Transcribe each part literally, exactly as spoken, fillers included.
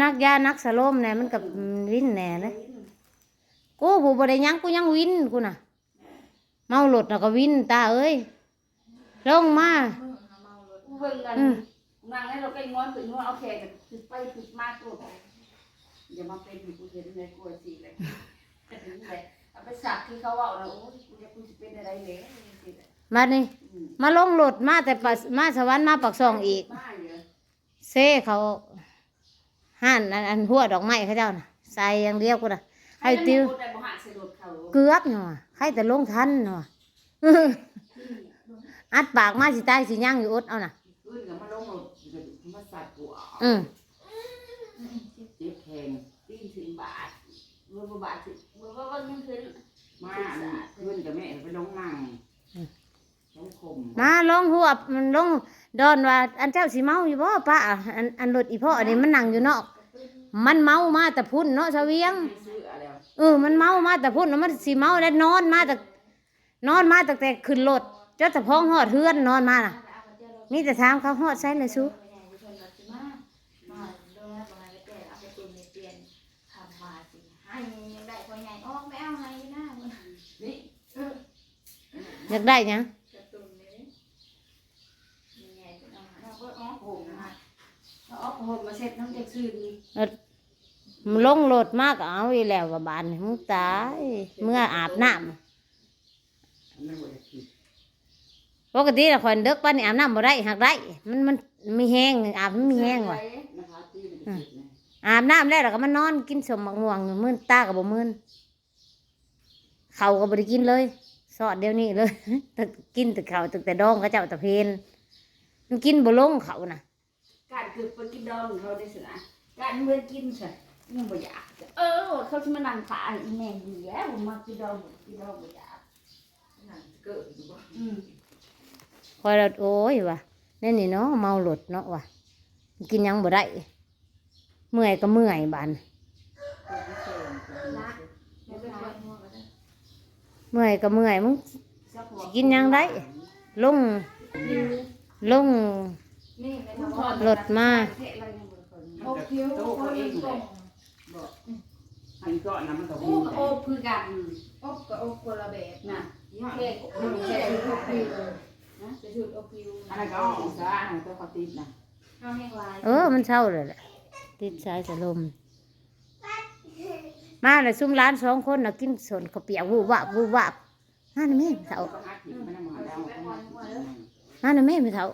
นักยานักสะโลมแน่ มันก็วินแน่เลย กูผู้บ่ได้หยัง กูยังวิน กูน่ะ เมารถน่ะก็วิน ตาเอ้ย ลงมา กูเบิ่งกัน อืม นั่งในรถไปงอนไปงอนเอาแขนกันคือไปคือมาตัวอย่ามาเป็นอยู่กูเห็นในกลัวสิเลยก็ถึงเลยเอาไปสักคือเขาเอาแล้วโอ้ยกูจะกูจะเป็นอะไรเลยสิเลย บัดนี้ อืม มาลงรถมาแต่ปะมาสวรรค์มาปากซองอีก มาเยอะ เซเขาห้านอันอันหัวดอกไม้เขาเจ้าน่ะ ใส่อย่างเดียวกูน่ะ ให้ติว แต่บ่หักใส่รถเขา เกือบเนาะ ใครแต่ลงทันเนาะ อัดปากมาสิตายสิย่างอยู่อดเอาน่ะ ขึ้นกับมาลงรถมาสักกูเอา อืม เจ็บแขนตีนถึงบาดเมื่อบ่บาดถึงเมื่อว่าว่ามันขึ้นมาอันขึ้นกับแม่ไปลงนั่งลงคม มาลงหัวมันลงดอนว่า อันเจ้าสิเมาอยู่บ่ป้า อันอันรถอีพ่ออันนี้มันนั่งอยู่นอก มันเมามาแต่พุ่นเนาะเสวียง ซื้ออะไร เออ มันเมามาแต่พุ่นแล้วมันสิเมาแล้วนอนมาแต่นอนมาตั้งแต่ขึ้นรถจนแต่พ้องหอดเฮือนนอนมาน่ะ มีแต่ถามเขาหอดไสเลยสู มาโดนแล้วประมาณแก่เอาไปตุนในเตียนทำมาสิให้ยังได้พ่อใหญ่ออกไม่เอาให้หน้ามัน นี่ อยากได้หยัง กระตุนเลยยังไงเป็นเอาหา เราก็ออกโหมมาเราออกโหมมาเช็ดน้ำเด็กซื่น มันลงรถมากเอาอีแล้วว่าบานนี่มึงตายเมื่ออาบน้ำ มันบ่อยากกิน ปกติละคอยเดิกปานนี้อาบน้ำบ่ได้หักได้ มันมันมีแห้งอาบมันมีแห้งว่ะ นะคะตีมันจะกินนะ อาบน้ำแล้วแล้วก็มานอนกินสมหมากม่วงอยู่มื่นตากับบ่มื่นเขาวก็บ่ได้กินเลยสอดเดี๋ยวนี้เลย แต่กินแต่เขาวตั้งแต่ดองเขาเจ้าตะเพนมันกินบ่ลงเขาวนะ การคือไปกินดองเขาได้สินะการเมื่อกินใช่ยังบ่อยากเออเขาจะมานั่งขาอีแม่อยู่แล้วผมมากินดองกินดองบ่อยาก หนังเกิดอยู่บ่ อืม คอยละโอ้ยว่ะแน่นี่เนาะเมารถเนาะว่ะกินหยังบ่ได้ เมื่อยก็เมื่อยบาน ละไม่เป็นไรหัวก็ได้ เมื่อยก็เมื่อยมึงสิกินหยังได้ลงลง นี่ไม่ มัน ทำ ถอด รถมา เทอะไรยังบ่ได้ อบคิ้ว โต๊ะ คน เอง ส่ง บอกอันนี้ก็น้ำมันก็ โอ้ มี ก็อบคือกันอบก็อบคนละแบบ นะ เค้กอบใส่ชุดอบคิ้วนะใส่ชุดอบคิ้ว อันนั้นก็เอาองศาอันนั้นก็เขาติดนะ เอาแห้งลาย เออ มันเศร้าเลยแหละ ติดสายสะลม มาเลยซุ่มร้านสองคนนะกินสนข้าวเปียกวุบวับวุบวับมาหน่อยแม่เฒ่า ก็หากินมันมาแล้วมันมากิน มาหน่อยแม่เฒ่า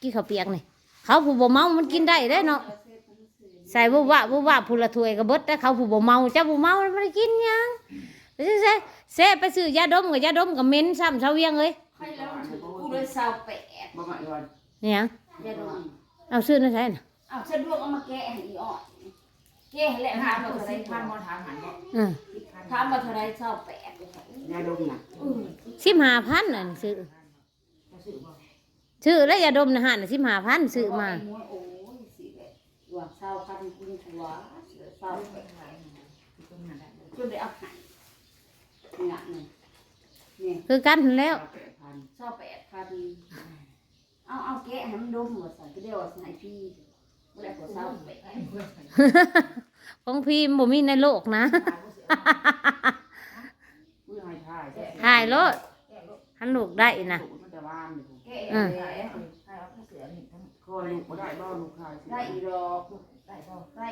กินข้าวเปียกนี่เขาผู้บ่เมามันกินได้เด้เนาะใส่วุบวับวุบวับผู้ละถ้วยก็เบิดแต่เขาผู้บ่เมาเจ้าผู้เมามันบ่ได้กินหยังไปซื้อใส่เซไปซื้อยาดมกับยาดมกับเหม็นซ้ำเซาเวียงเลย ใครแล้วมันถือกูเลยซาวแปด บ่มาอีกวัน เนี่ย ยาดม เอาซื้อนั่นใส่น่ะ เอาสะดวกเอามาแกะให้อีอ่อนแกะให้แหละถามว่าเท่าไหร่ พันมอถามหันบ่ อืม ถามว่าเท่าไหร่ซาวแปด ยาดมน่ะ อืม สิบห้าพันอันซื้อ จะซื้อบ่ ซื้อแล้วยาดมนะฮะสิบห้าพันซื้อมา โอ้ยสิแหละว่าซาวพันคุณผัวซาวแปด คือตรงนั้นแหละ จนได้เอาให้นี่ละนี่นี่ คือกันแล้ว แปดพัน ซาวแปดพันเอาเอาแกะให้มันดมว่าสั่นก็เดียวว่าสั่นให้พี่บ่ได้ขอซาวแปด ของพี่มันบ่มีในโลกนะ ผู้ให้ถ่าย ถ่ายโลดหันลูกได้นะ มันจะวานอยู่ แกะ อืม แหละ คอลูกบ่ได้บ่ลูกถ่ายสิ ได้อีดอก ได้บ่ ได้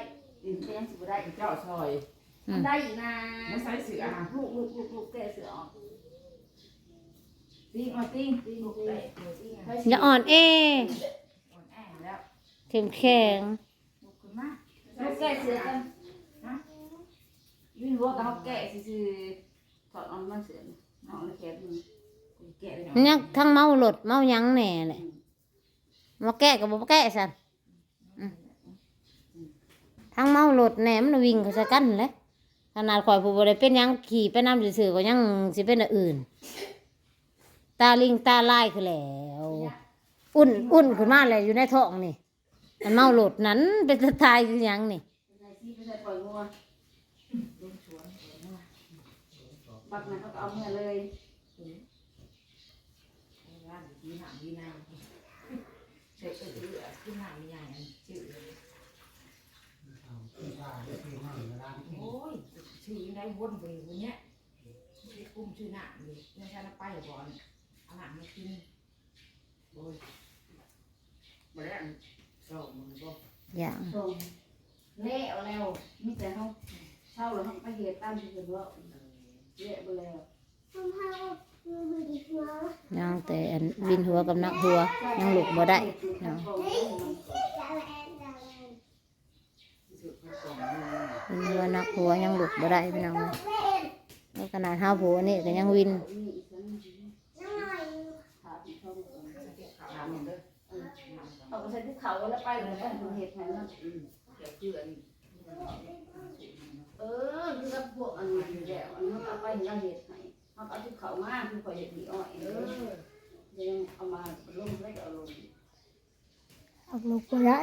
อีกยังสิบ่ได้อีก เจ้าซอย อืม ได้อีกนะ ไม่ใส่เสื้ออ่ะ ลูกลูกลูกลูกแกะเสื้อออกตีมาตีตีลูกได้ตี อย่าอ่อนแอ อ่อนแอแล้ว เข้มแข็ง ลุกขึ้นมา ลูกแกะเสื้อกันนะวินหัวกับเขาแกะซื่อๆถอดออกมาเสื้อน้องแคบมือแกะเลย มันยังทั้งเมารถเมาหยังแน่เลยมาแก้กับบ่แก้สันอืมทั้งเมารถแน่มันวิ่งเข้าใส่กันเลยขนาดข่อยผู้บ่ได้เป็นหยังขี่ไปนำซื่อๆก็ยังสิเป็นอันอื่น ตาลิงตาลายคือแล้ว อุ่นอุ่นขึ้นมาเลยอยู่ในท้องนี่ มันเมารถนั้นเป็นสไตล์คือหยังนี่ ไปใส่ซี่ไปใส่ปล่อยงัวบักนั้นเขาก็เอาเมื่อเลย ร้านดีหนังดีนางเออเออเออคือหนังมีอย่างนั้นชื่อเลย อยู่ในวนไปอยู่เนี่ย ไปกุ้มชื่อน้ำอยู่ในซาลาเปาก่อน เอาน้ำมากิน โอ้ย บ่ได้อันสองมื้อบ่ อย่าง ส่งแล้วแล้ว มีแต่เฮาเช้าแล้วเฮาไปเฮ็ดตามที่เพิ่นเว้า เละบ่แล้ว ยังแต่อันวินหัวกับหนักหัว ยังลุกบ่ได้เนาะ วินหัวหนักหัวยังลุกบ่ได้พี่น้อง แล้วขนาดเฮาผู้นี่ก็ยังวิน เขาก็ใส่ภูเขาแล้วไปเลยไปเฮ็ดให้มัน เดี๋ยวเจือน เออ คือกับพวกอันนี้แหละ อันนี้เอาไปให้เราเฮ็ดให้ เขาก็เอาภูเขามา คือข้อยเฮ็ดนี่อ้อย เออ เดี๋ยวเอามาลงแล้วก็เอาลง ออกลูกบ่ได้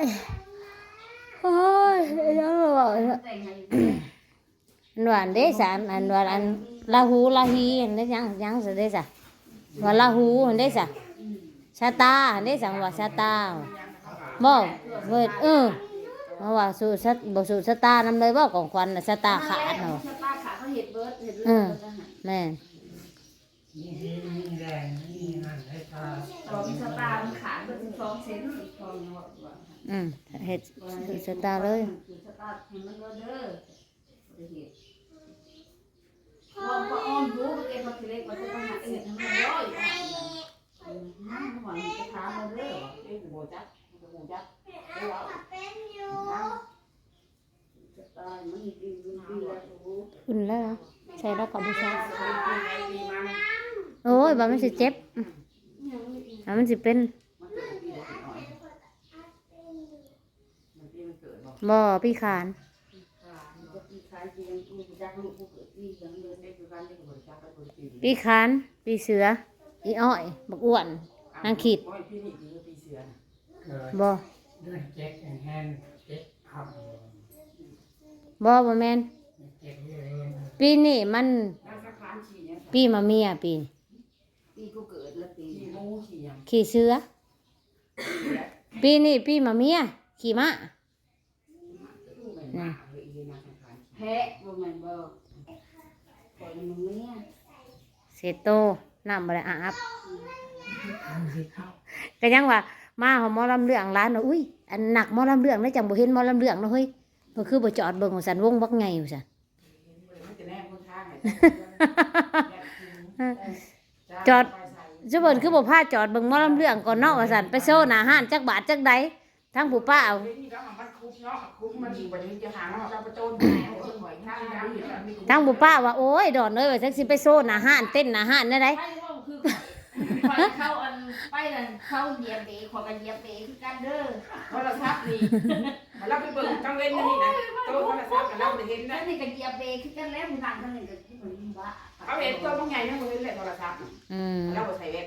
โอ้ย ยังบ่บอกเลย แต่งให้ อันหวานเด้สาร อันหวาน อันลาหูลาฮี อันได้ยัง ยังซะเด้สะ ว่าลาหู อันได้สะ ชะตา อันได้สังว่าชะตา บ่ เว้ย เออ มาว่าสู่ชะ บ่สู่ชะตานำเลย บ่ของขวัญน่ะ ชะตาขาดเนาะ ชะตาขาด เขาเฮ็ดเบิด เฮ็ดเบิด เออ เบิดอาหาร แม่น นี่ดีนี่แดงนี่นั่นให้ตา ของชะตามันขาดเบิดสิบสองเซน ของเนาะว่า อืม เฮ็ดสู่ชะตาเลย สู่ชะตาให้มันเบิดเด้อ บ่ได้เฮ็ด ลองก็อ้อมดู ไปเก็บผักขี้เหล็ก ว่าจะไปหาเห็ดให้มันร้อยอ่ะ อืม นั่งหวังจะถามมันเด้อ เอ้ย กูบ่จัก กูบ่จัก เอ้ย เอา จะตาย มันกิน มันกินแล้ว โอ้โห อุ่นแล้วเหรอ ใส่แล้วขอบูชา ปีมัน โอ้ย บ่ามันสิเจ็บ อืม อ่ะ มันสิเป็น มันเป็นปีละสิบหน่อย บ่ ปีขาน ปีขาน ปีเสือ อีอ้อย บักอ้วน นางขีด บ่ เดือนเจ็ดแห่งแห่งเจ็ดคำ บ่ บ่แม่น เจ็ดเดือน ปีนี้มัน ปีมะเมีย ปีนี้ ปีกูเกิดแล้วปี ขี้เสือ ปีนี้ปีมะเมีย ขี้ม้า นะ แพะบ่แม่นบ่ ข่อยมันเมีย เสยโต น้ำบ่ได้อาบ ก็ยังว่า มาหอหมอลำเรื่องร้านน่ะ อุ้ย อันนักหมอลำเรื่องแล้วจังบ่เห็นหมอลำเรื่องนะเฮ้ย มันคือบ่จอดเบิ่งว่าซั่น วงบักใหญ่ว่าซั่น จอด ซุเพิ่นคือบ่พาจอดเบิ่งหมอลำเรื่องก่อนเนาะว่าซั่น ไปโซหน้าห้านจักบาทจักใด ทั้งผู้ป้าเอา เดี๋ยวนี้ก็มันคุบเนาะ คุบมันอยู่บ่ได้จะหาเนาะ เราไปโจรหาเอาเอิ้นหอยทางนี้ ทั้งผู้ป้าว่า โอ้ย ดอนเอ้ย ว่าจักสิไปโซหน้าห้าน เต้นหน้าห้านแนวใด ไปเว้าคือ ไปเข้าอัน ไปนั่น เข้าเหยียบเบรก ขอยก็เหยียบเบรกคือกันเด้อ โทรศัพท์นี่ เราไปเบิ่งกลางเว้นนี่นะ โต๊ะโทรศัพท์กับเราบ่ได้เห็นนะ อันนี้ก็เหยียบเบรกคือกันแล้ว ผู้นั่งทางนี้ก็คือมันบ้า เขาเห็นตัวพวกใหญ่ยังบ่เห็นเลยโทรศัพท์น่ะ อืม เราบ่ใส่แว่น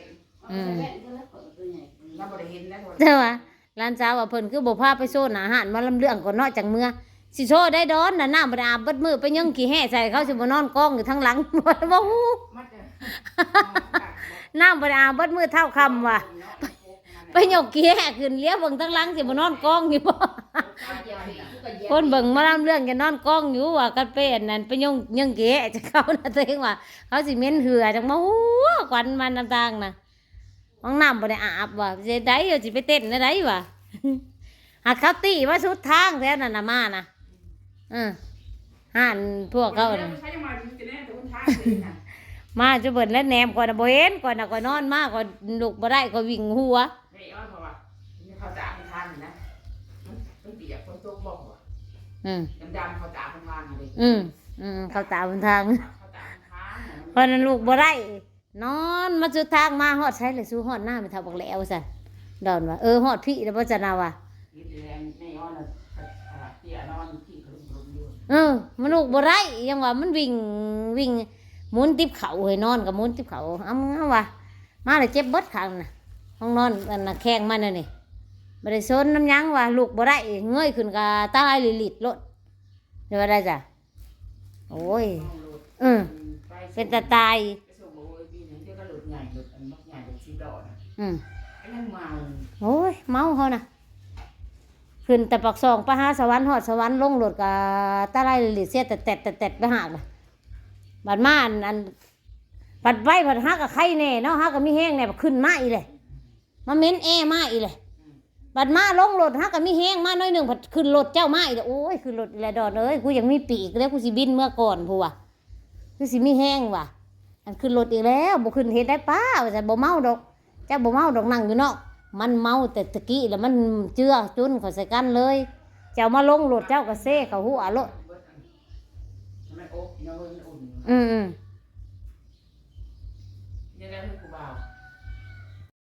อืม ใส่แว่นก็แล้วเปิดตัวใหญ่ เราบ่ได้เห็นนะโทรศัพท์ แต่ว่าหลานสาวว่าเพิ่นคือบ่พาไปโซหน้าห้านหมอลำเรื่องก่อนเนาะจังเมือ สิโซได้ดอนน่ะ น้ำบ่ได้อาบเบิดมื้อ ไปยังขี้แห้ใส่เขาสิบ่นอนกองอยู่ทางหลัง บ่ฮู้ มันจะ น้ำบ่ได้อาบเบิดมื้อเท่าค่ำว่ะ ไปยกขี้แห้ขึ้นเลี้ยวเบิ่งทางหลังสิบ่นอนกองอยู่บ่ คนเบิ่งหมอลำเรื่องจะนอนกองอยู่ว่ากันไปอันนั้นไปยง ยงขี้แห้จะเข้านะตัวเองว่า เขาสิเหม็นเหื่อจังมาหัวควันมันน้ำตางนะ ห้องน้ำบ่ได้อาบว่ะ จะได้อยู่สิไปเต้นได้ไดวะ หากเขาตีมาสุดทางแถวนั้นน่ะมานะ เออ ห้านพวกเขาน่ะ ใช้มาอยู่จะแน่แต่คนทางเลยนะ มาจะเบิ่นแล้วแนมก่อนน่ะบ่เห็นก่อนน่ะ ก่อนนอนมาก่อนลุกบ่ได้ ก่อนวิ่งหัว ไม่เอาเพราะว่าเขาจะเอาไปทานอยู่นะ มันเปียกฝนตกบอกว่า อืม ดำๆเขาจะเอาไปทานอยู่เลย อืม อืม เขาตาบนทาง เขาจะเอาไปทานน่ะ เพราะนั้นลุกบ่ได้ นอนมาสุดทางมาฮอดไสเลย สู้ฮอดหน้าไม่เท่าบักแหลวซั่น ดอนว่า เออ ฮอดพี้แล้วบ่จันนาว่า เห็นแล้วแม่นอนน่ะ อ่า เตี้ยนอนขี้ขลุมๆอยู่ เออ มันลุกบ่ได้ ยังว่ามันวิ่ง วิ่ง หมุนติบเข่าเฮ้ย นอนก็หมุนติบเข่า เอามึงเอาว่ะ มาเลยเจ็บเบิดข้างน่ะ ห้องนอนอันน่ะแข้งมันน่ะนี่ บ่ได้สนน้ำหยังว่ะ ลุกบ่ได้ เงยขึ้นก็ตายลิลิดโลด เดี๋ยวว่าได้จ้ะ โอ้ย เออ เป็นตาตาย ไปส่งบอกว่าปีหนึ่งเจ้าก็หลุดใหญ่หลุดอันบักใหญ่หลุดสีดอกนะ อืม ก็ยังเมา โอ้ย เมาเขานะ ขึ้นแต่ปากซองไปหาสวรรค์ ฮอดสวรรค์ลงรถก็ตะไลหลีเสียแต่แตดแต่แตดไปหาบัดมาอันอันบัดไปบัดหาก็ไข้แน่เนาะ หาก็มีแฮงแน่บัดขึ้นมาอีกเลย มาเหม็นแอมาอีกเลย บัดมาลงรถหาก็มีแฮงมาหน่อยหนึ่งบัดขึ้นรถเจ้ามาอีกเลย โอ้ยขึ้นรถอีกแล้วดอนเอ้ย กูยังมีปีกแล้ว กูสิบินเมือก่อนพู้นว่ะ คือสิมีแฮงว่ะ อันขึ้นรถอีกแล้ว บ่ขึ้นเฮ็ดได้ป้า ว่าซั่น บ่เมาดอก เจ้าบ่เมาดอก นั่งอยู่นอก มันเมาแต่ตะกี้แล้ว มันเจือจุนเข้าใส่กันเลย เจ้ามาลงรถเจ้าก็เซเข้าหัวโลด มันอบเนาะเว้ยมันอุ่น อืมอืม เดี๋ยวแล้วมันก็